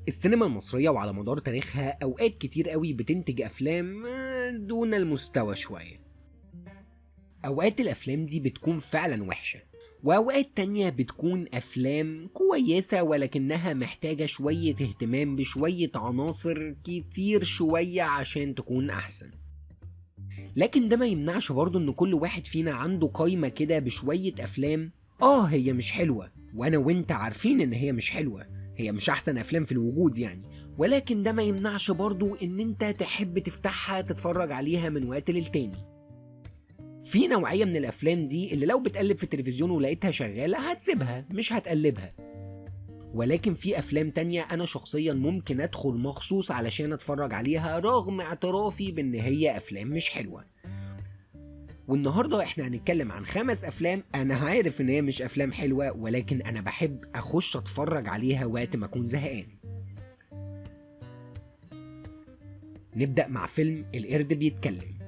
السينما المصرية وعلى مدار تاريخها أوقات كتير قوي بتنتج أفلام دون المستوى شوية. أوقات الأفلام دي بتكون فعلا وحشة، وأوقات تانية بتكون أفلام كويسة ولكنها محتاجة شوية اهتمام بشوية عناصر كتير شوية عشان تكون أحسن. لكن ده ما يمنعش برضو إن كل واحد فينا عنده قايمة كده بشوية أفلام هي مش حلوة، وأنا وإنت عارفين إن هي مش حلوة، هي مش أحسن أفلام في الوجود يعني، ولكن ده ما يمنعش برضو إن إنت تحب تفتحها تتفرج عليها من وقت للتاني. في نوعية من الأفلام دي اللي لو بتقلب في التلفزيون ولقيتها شغالة هتسيبها مش هتقلبها، ولكن في أفلام تانية أنا شخصيا ممكن أدخل مخصوص علشان أتفرج عليها رغم اعترافي بإن هي أفلام مش حلوة. والنهاردة إحنا هنتكلم عن 5 أفلام أنا عارف إن هي مش أفلام حلوة، ولكن أنا بحب أخش أتفرج عليها وقت ما أكون زهقان. نبدأ مع فيلم القرد بيتكلم.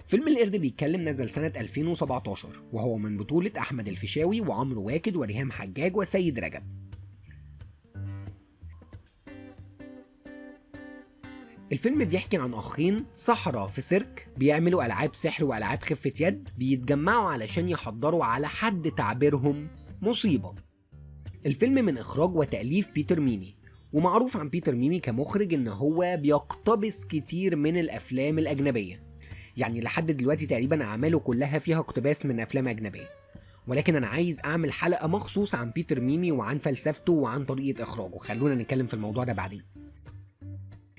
فيلم القرد بيتكلم نزل سنة 2017، وهو من بطولة أحمد الفيشاوي وعمرو واكد وريهام حجاج وسيد رجب. الفيلم بيحكي عن أخين سحرة في سيرك بيعملوا ألعاب سحر وألعاب خفة يد، بيتجمعوا علشان يحضروا على حد تعبيرهم مصيبة. الفيلم من إخراج وتأليف بيتر ميمي، ومعروف عن بيتر ميمي كمخرج إن هو بيقتبس كتير من الأفلام الأجنبية، يعني لحد دلوقتي تقريبا أعماله كلها فيها اقتباس من أفلام أجنبية. ولكن أنا عايز أعمل حلقة مخصوص عن بيتر ميمي وعن فلسفته وعن طريقة إخراجه، خلونا نتكلم في الموضوع ده بعدين.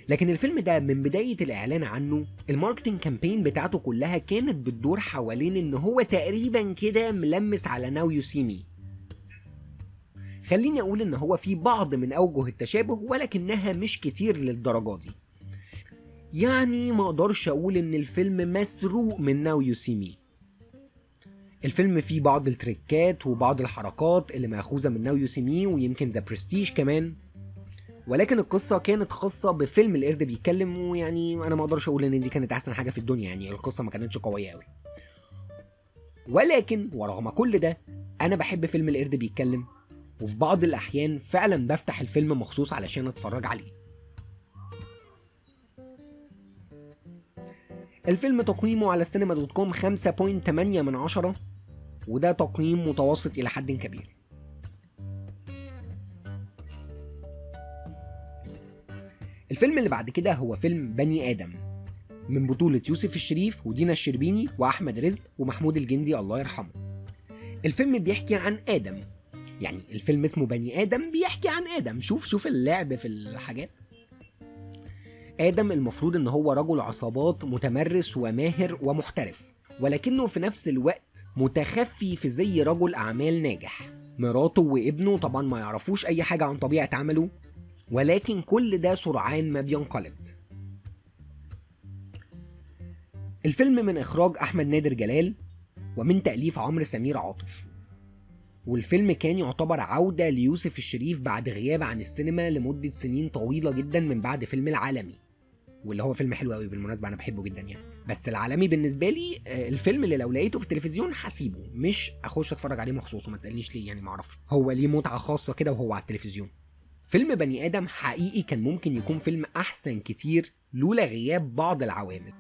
لكن الفيلم ده من بداية الإعلان عنه ال marketing campaign بتاعته كلها كانت بتدور حوالين إن هو تقريبا كده ملمس على Now You See Me. خليني أقول إن هو في بعض من أوجه التشابه ولكنها مش كتير للدرجة دي، يعني ما أقدرش أقول إن الفيلم مسروق من Now You See Me. الفيلم فيه بعض التريكات وبعض الحركات اللي مأخوذة من Now You See Me ويمكن The Prestige كمان، ولكن القصة كانت خاصة بفيلم القرد بيتكلم، ويعني أنا ما أقدرش أقول إن دي كانت أحسن حاجة في الدنيا، يعني القصة ما كانتش قوية أوي. ولكن ورغم كل ده أنا بحب فيلم القرد بيتكلم، وفي بعض الأحيان فعلا بفتح الفيلم مخصوص علشان أتفرج عليه. الفيلم تقييمه على السينما dot com 5.8 من 10، وده تقييم متوسط إلى حد كبير. الفيلم اللي بعد كده هو فيلم بني آدم، من بطولة يوسف الشريف ودينا الشربيني وأحمد رزق ومحمود الجندي الله يرحمه. الفيلم بيحكي عن آدم، يعني الفيلم اسمه بني آدم بيحكي عن آدم. شوف اللعب في الحاجات. آدم المفروض إن هو رجل عصابات متمرس وماهر ومحترف، ولكنه في نفس الوقت متخفي في زي رجل أعمال ناجح. مراته وابنه طبعا ما يعرفوش أي حاجة عن طبيعة عمله، ولكن كل ده سرعان ما بينقلب. الفيلم من إخراج أحمد نادر جلال ومن تأليف عمرو سمير عاطف، والفيلم كان يعتبر عودة ليوسف الشريف بعد غياب عن السينما لمدة سنين طويلة جدا من بعد فيلم العالمي، واللي هو فيلم حلو قوي بالمناسبة، أنا بحبه جدا يعني. بس العالمي بالنسبة لي الفيلم اللي لو لقيته في التلفزيون هسيبه، مش أخش أتفرج عليه مخصوص، وما تسألنيش ليه يعني، معرفش، هو ليه متعة خاصة كده وهو على التلفزيون. فيلم بني آدم حقيقي كان ممكن يكون فيلم أحسن كتير لولا غياب بعض العوامل،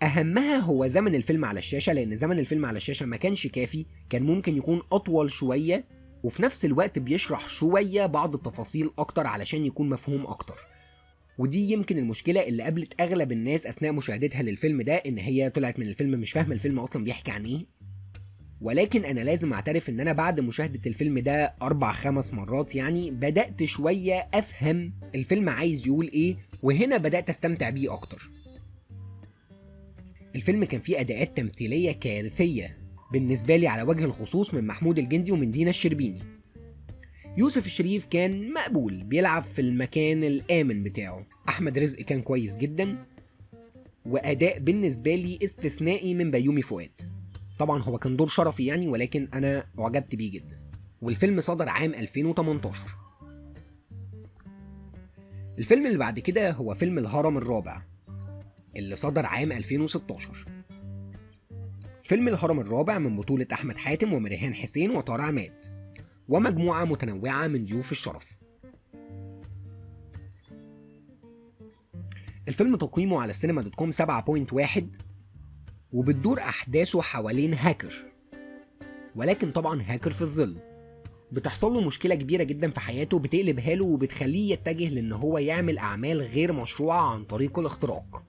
أهمها هو زمن الفيلم على الشاشة، لأن زمن الفيلم على الشاشة ما كانش كافي، كان ممكن يكون أطول شوية، وفي نفس الوقت بيشرح شوية بعض التفاصيل أكتر علشان يكون مفهوم أكتر. ودي يمكن المشكلة اللي قابلت أغلب الناس أثناء مشاهدتها للفيلم ده، إن هي طلعت من الفيلم مش فاهمة الفيلم أصلا بيحكي عن إيه. ولكن أنا لازم أعترف إن أنا بعد مشاهدة الفيلم ده 4-5 مرات يعني بدأت شوية أفهم الفيلم عايز يقول إيه، وهنا بدأت أستمتع بيه أكتر. الفيلم كان فيه أداءات تمثيلية كارثية بالنسبة لي على وجه الخصوص من محمود الجندي ومن دينا الشربيني. يوسف الشريف كان مقبول، بيلعب في المكان الآمن بتاعه. أحمد رزق كان كويس جدا، وأداء بالنسبة لي استثنائي من بيومي فؤاد. طبعا هو كان دور شرفي يعني، ولكن أنا أعجبت بيه جدا. والفيلم صدر عام 2018. الفيلم اللي بعد كده هو فيلم الهرم الرابع اللي صدر عام 2016. فيلم الهرم الرابع من بطولة أحمد حاتم ومريهان حسين وطارق عماد ومجموعة متنوعة من ضيوف الشرف. الفيلم تقييمه على السينما dot com 7.1، وبتدور أحداثه حوالين هاكر، ولكن طبعا هاكر في الظل. بتحصل له مشكلة كبيرة جدا في حياته بتقلبها له وبتخليه يتجه لأن هو يعمل أعمال غير مشروعة عن طريق الاختراق.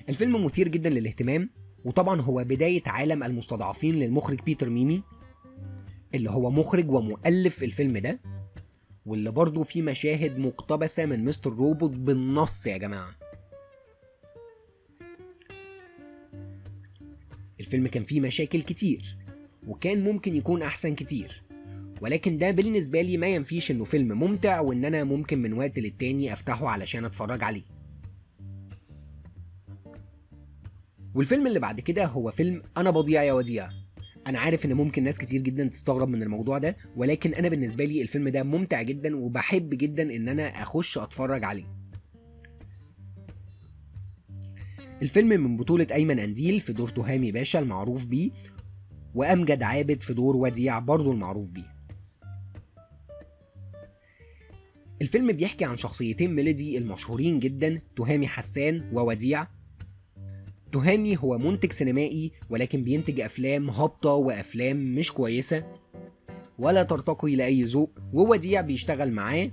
الفيلم مثير جدا للاهتمام، وطبعا هو بداية عالم المستضعفين للمخرج بيتر ميمي اللي هو مخرج ومؤلف الفيلم ده، واللي برضه فيه مشاهد مقتبسة من مستر روبوت بالنص يا جماعة. الفيلم كان فيه مشاكل كتير وكان ممكن يكون أحسن كتير، ولكن ده بالنسبة لي ما ينفيش إنه فيلم ممتع وإن أنا ممكن من وقت للتاني أفتحه علشان أتفرج عليه. والفيلم اللي بعد كده هو فيلم أنا بضيع يا وديع. أنا عارف إن ممكن ناس كتير جدا تستغرب من الموضوع ده، ولكن أنا بالنسبة لي الفيلم ده ممتع جدا وبحب جدا إن أنا أخش أتفرج عليه. الفيلم من بطولة أيمن أنديل في دور تهامي باشا المعروف بيه، وأمجد عابد في دور وديع برضو المعروف بيه. الفيلم بيحكي عن شخصيتين ميلودي المشهورين جدا، تهامي حسان ووديع. تهامي هو منتج سينمائي ولكن بينتج أفلام هابطة وأفلام مش كويسة ولا ترتقي لأي ذوق، ووديع بيشتغل معاه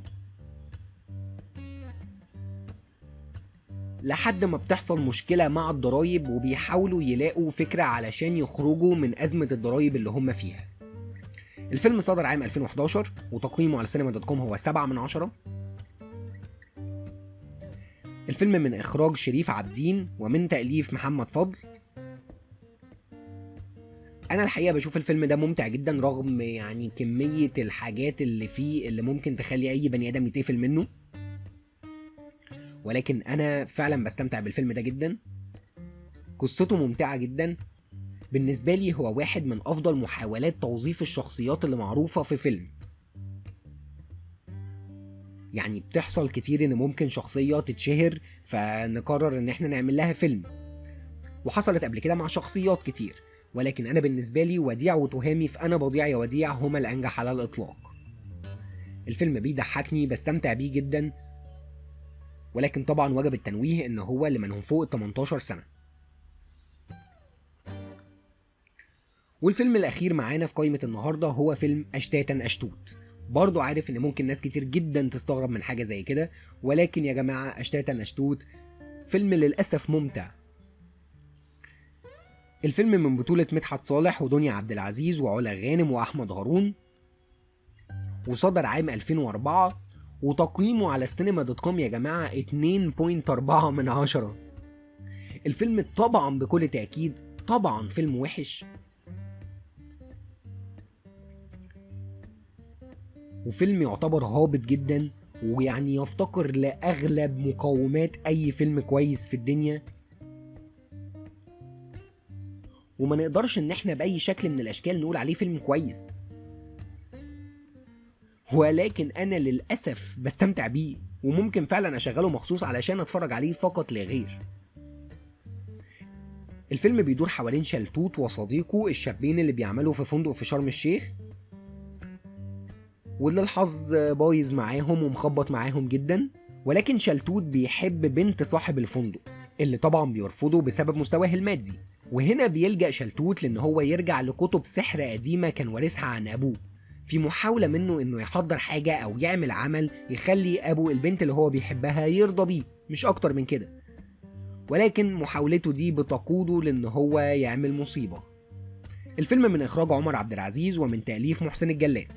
لحد ما بتحصل مشكلة مع الضرايب وبيحاولوا يلاقوا فكرة علشان يخرجوا من أزمة الضرايب اللي هم فيها. الفيلم صدر عام 2011 وتقييمه على سينما dot com هو 7 من 10. الفيلم من إخراج شريف عابدين ومن تأليف محمد فضل. أنا الحقيقة بشوف الفيلم ده ممتع جدا رغم يعني كمية الحاجات اللي فيه اللي ممكن تخلي أي بني آدم يتقفل منه، ولكن أنا فعلا بستمتع بالفيلم ده جدا. قصته ممتعة جدا، بالنسبة لي هو واحد من أفضل محاولات توظيف الشخصيات اللي معروفة في فيلم. يعني بتحصل كتير إن ممكن شخصية تتشهر فنقرر إن إحنا نعمل لها فيلم، وحصلت قبل كده مع شخصيات كتير، ولكن أنا بالنسبة لي وديع وتهامي في أنا بضيع يا وديع هما الأنجح على الإطلاق. الفيلم بيضحكني، بستمتع بيه جدا، ولكن طبعا وجب التنويه إن هو لمن هم فوق 18 سنة. والفيلم الأخير معانا في قائمة النهاردة هو فيلم أشتاتا أشتوت. برضو عارف إن ممكن ناس كتير جدا تستغرب من حاجة زي كده، ولكن يا جماعة أشتاتا أشتوت فيلم للأسف ممتع. الفيلم من بطولة مدحت صالح ودنيا عبد العزيز وعلا غانم وأحمد هارون، وصدر عام 2004، وتقييمه على السينما dot com يا جماعة 2.4 من 10. الفيلم طبعا بكل تأكيد طبعا فيلم وحش، وفيلم يعتبر هابط جدا، ويعني يفتقر لأغلب مقومات أي فيلم كويس في الدنيا، وما نقدرش إن احنا بأي شكل من الأشكال نقول عليه فيلم كويس، ولكن أنا للأسف بستمتع بيه، وممكن فعلا أشغله مخصوص علشان أتفرج عليه فقط لا غير. الفيلم بيدور حوالين شلتوت وصديقه الشابين اللي بيعملوا في فندق في شرم الشيخ، واللي الحظ بايظ معاهم ومخبط معاهم جدا، ولكن شلتوت بيحب بنت صاحب الفندق اللي طبعا بيرفضه بسبب مستواه المادي. وهنا بيلجأ شلتوت لأن هو يرجع لكتب سحر قديمة كان وارثها عن أبوه، في محاولة منه إنه يحضر حاجة أو يعمل عمل يخلي أبو البنت اللي هو بيحبها يرضى بيه، مش أكتر من كده. ولكن محاولته دي بتقوده لأن هو يعمل مصيبة. الفيلم من إخراج عمر عبد العزيز ومن تأليف محسن الجلاد.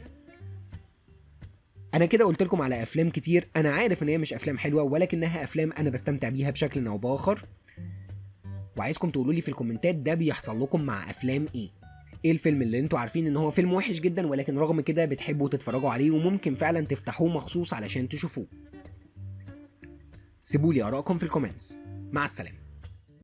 أنا كده قلت لكم على أفلام كتير، أنا عارف إن هي مش أفلام حلوة، ولكنها أفلام أنا بستمتع بيها بشكل أو بآخر، وعايزكم تقولوا لي في الكومنتات ده بيحصل لكم مع أفلام إيه؟ إيه الفيلم اللي انتوا عارفين إن هو فيلم وحش جدا ولكن رغم كده بتحبوا تتفرجوا عليه وممكن فعلا تفتحوه مخصوص علشان تشوفوه؟ سيبولي آرائكم في ال comments. مع السلامة.